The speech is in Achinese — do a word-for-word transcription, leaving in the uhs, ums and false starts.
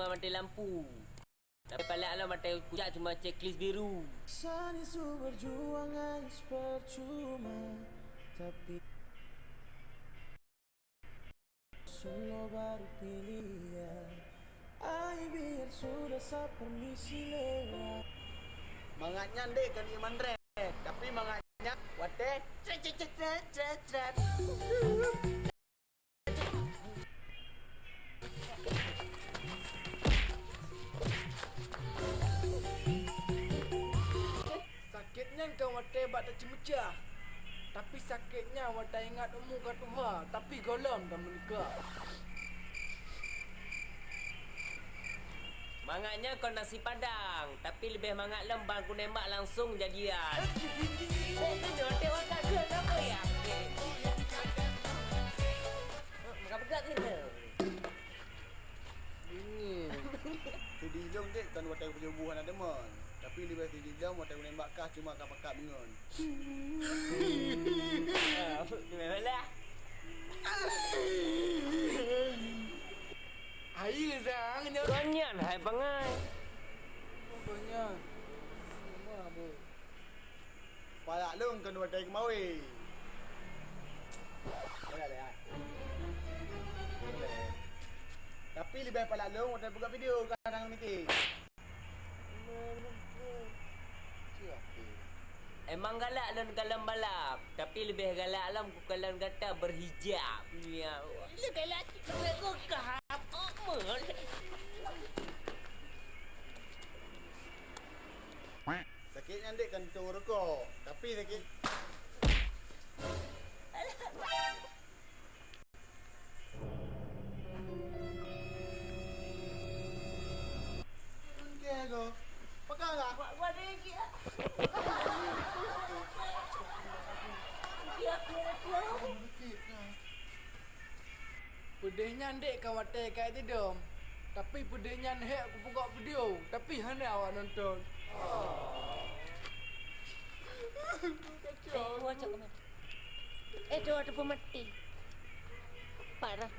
mati lampu. Tapi palak lom mata kucak cuma checklist biru. Sani su berjuang ais percuma, tapi solo baru pilihan. Ai biar sudah sa permisi lewat. Mangat nyan dek kan iman rap, tapi mangat nyan watèe cret, cret, cret, cret, cret, cret. Sakét nyan ka watèe bak taceumeucah, tapi sakét nyan watèe ingat umu ka tuha, tapi gohlom ka meunikah. Mangat nyan kon nasi padang, tapi leubeh mangat lom ban kunembak langsung jadian. Eh, keunoe teuh watèe ka keunoe apa ya? Peugah-peugah keunoe. Bingit. Seudeh lom dek kon watèe kupeujeuet buh hana deungon, tapi leubeh seudeh lom watèe kunembak kah cuma ka pakat deungon. Ah, gimana lah? Hai sang nyoe. Kon nyan hai bangai. Kon nyan. Nama, Bu? Palak lôn kon watèe keumawe. Palak lé, ah. Tapi leubeh palak lôn watèe buka video ka hana mike. Emang galak lôn kalon balap, tapi leubeh galak lom kukalon gata berhijab. Ya Allah. Galak cit, galak kah? Apa? Sakét nyan dek kan teuh rukok, tapi sakét. Diego, pegang lah. Buat, buat dia je. Dia, dia, dia. Peudeh nyan dek ka watèe ka ididom, tapi peudeh nyan hék kupeugah video, tapi hana awak nonton. Eh, dua cok kami. Eh, dua tu pun mati. Parah.